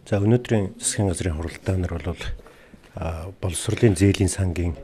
За өнөөдрийн засгийн газрын хуралдаанаар бол боловсролын зээлийн сангийн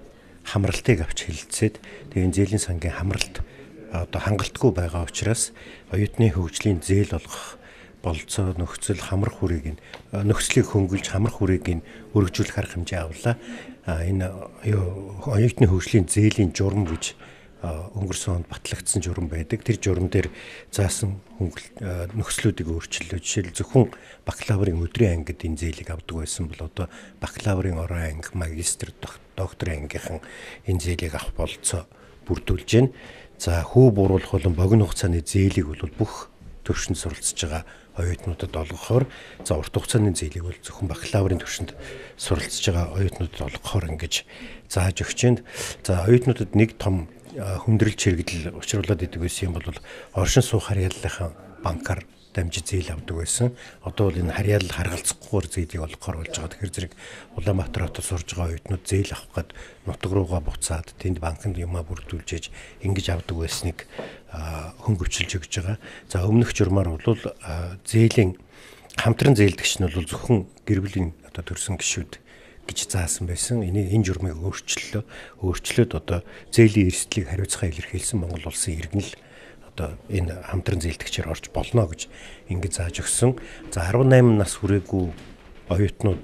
хамралтыг авч хэлэлцээд тэгээ энэ зээлийн сангийн хамралт одоо хангалтгүй байгаа учраас оюутны хөгжлийн зээл олгох бололцоо нөхцөл хамрах хүрийг нь нөхцөлийг хөнгөлж хамрах хүрийг нь өргөжүүлэх арга хэмжээ авлаа. Энэ оюутны хөгжлийн зээлийн журам гэж өнгөрсөн онд батлагдсан журам байдаг. Тэр журам дээр заасан нөхцлүүдийг өөрчлөлөө. Жишээл зөвхөн бакалаврын өдрийн ангид энэ зээлийг авдаг байсан бол одоо бакалаврын орон анги, магистр, доктор ангийнхан энэ зээлийг авах бололцоо бүрдүүлж байна. За хүү бууруулах болон богино хугацааны зээлийг бол бүх төвшөнд суралцж байгаа оюутнуудад олгохоор, за урт хугацааны зээлийг бол зөвхөн бакалаврын төвшөнд суралцж байгаа оюутнуудад олгохоор ингэж зааж өгч байна. За оюутнуудад нэг том хүндрэл чирэгдэл учруулад идэг байсан юм бол оршин суух харьяаллынхаа банкар дамжиж зээл авдаг байсан. Одоо бол энэ харьяалал харгалзахгүйгээр зээлийг олгохоор болж байгаа. Тэгэхээр зэрэг Улаанбаатар хотод сурж байгаа оюутнууд зээл авах гээд нутаг руугаа буцаад тэнд банкнд юмаа бүрдүүлж ээж ингэж авдаг байсныг хөнгөвчлж өгч байгаа. За өмнөх журмаар бол зээлийн хамтран зээлдэгч нь бол зөвхөн гэр бүлийн одоо төрсэн гишүүд гэж заасан байсан. Энэ журмыг өөрчлөлөө. Өөрчлөөд одоо зээлийн эрсдлийг хариуцахаа илэрхийлсэн Монгол улсын иргэн л одоо энэ хамтран зээлдэгчээр орж болно гэж ингэж зааж өгсөн. За 18 нас хүрээгүй оюутнууд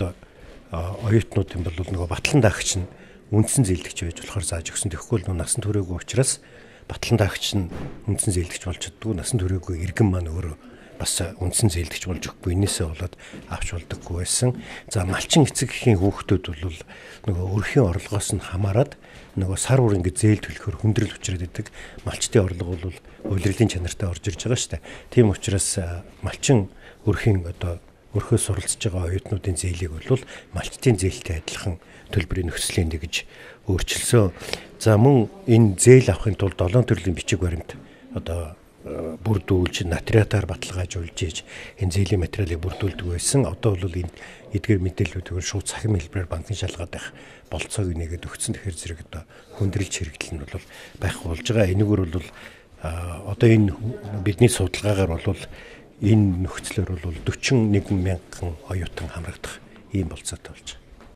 юм бол нөгөө батлан даагч нь үндсэн зээлдэгч байж болохоор зааж өгсөн. Тэгэхгүй л нөгөө насан туршаагүй учраас батлан даагч нь үндсэн зээлдэгч болж чаддгүй. Насан туршаагүй иргэн маань өөрөө бас үндсэн зээлдэгч болж өгөхгүй, энээсээ болоод авч болдоггүй байсан. За малчин эцэг эхийн хүүхдүүд бол нөгөө өрхийн орлогоос нь хамаарат нөгөө сар бүр ингэ зээл төлөхөөр хүндрэл учраад идэг. Малчдын орлого бол улирлын чанартай орж ирж байгаа шүү дээ. Тийм учраас малчин өрхийн одоо өрхөө суралцж байгаа оюутнуудын зээлийг бол малчдын зээлтэй адилхан төлбөрийн нөхцөлийн гэж өөрчилсөн. За мөн энэ зээл авахын тулд 7 төрлийн бичиг баримт одоо бүрдүүлж нотариатаар баталгаажуулж ээж энэ зээлийн материалыг бүрдүүлдэг байсан. Одоо бол энэ эдгээр мэдээллүүдийг шууд цахим хэлбэрээр банкны шалгаад байх бололцоог нэгэд өгсөн. Тэгэхээр зэрэг одоо хүндрэлч хэрэгдэл нь бол байхгүй болж байгаа. Энэгээр бол одоо энэ бидний судалгаагаар бол энэ нөхцлөөр бол 41 мянган оюутан хамрагдах ийм бололцоотой болж байгаа.